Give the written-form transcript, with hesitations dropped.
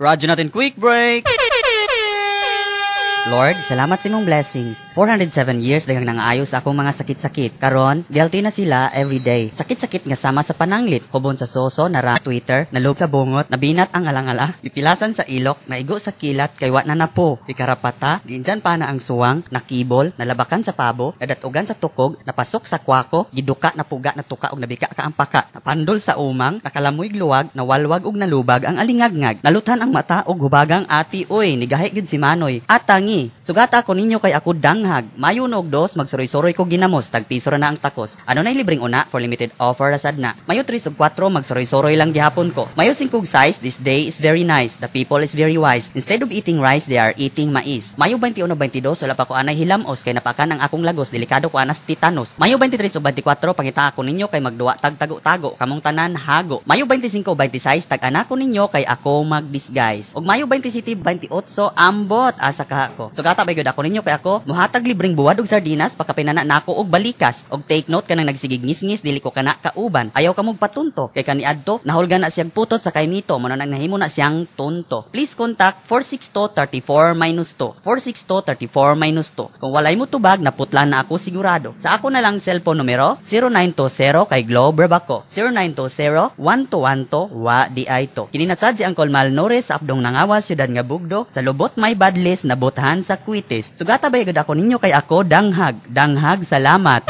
Radyo natin, quick break! Lord, salamat sa imong blessings. 407 years daghang nangaayo sa akong mga sakit-sakit. Karon, healthy na sila everyday. Sakit-sakit nga sama sa pananglit, hubon sa soso, nara Twitter, nalub sa bungot, nabinat ang alangala, gipilasan sa ilok, naigo sa kilat kay wa na napo, gikarapata, giindyan pa na ang suwang, nakibol, nalabakan sa pabo, nadatugan sa tukog, napasok sa kwako, giduka, napuga, natuka ug nabika ka ang paka, napandol sa umang, nakalamoy luwag, nawalwag ug nalubag ang alingagngag, naluthan ang mata ug hubagang ati oy, nigahi gyud si Manoy. Atangi, sugata ko ninyo kay ako danghag. Mayo 1 og 2, magsuroy-suroy ko ginamos, tag piso ra na ang takos. Ano na libreng una for limited offer rasad na. Mayo 3 ug 4, magsuroy-suroy lang gihapon ko. Mayo 5 ug 6, this day is very nice. The people is very wise. Instead of eating rice, they are eating mais. Mayo 21 ug 22, wala pa ko anay hilamos kay napakan ang akong lagos, delikado ko anas tetanus. Mayo 23 ug 24, pangita ako ninyo kay magduwa tag tago-tago, kamong tanan hago. Mayo 25 ug 26, tag-ana ko ninyo kay ako mag-disguise. Ug Mayo 27, 28, ambot asa ka ko. Sugata ba gyud ako ninyo kay ako muhatag libreng buwad og sardinas, pakapinana nako og balikas. Og take note, kanang nagsigig ngisngis, dili ko kana kauban. Ayaw ka patunto kay kaniadto nahulgan na siyang putot sa kaymito, mo na nang nahimo na siyang tonto. Please contact 462 34 minus 2. 462 34 minus 2. Kung walay mo tubag, naputlan na ako sigurado. Sa ako na lang cellphone numero 0920 kay Globe Rabako. 0920 1212 wa di ay to. Kini na sad si Uncle Malnores sa Apdong Nangawa, siyudad nga Bugdo. Sa lubot may badlis, nabuthan sa kwitis. Sugata ba gud ako ninyo kay ako danghag. Danghag, salamat.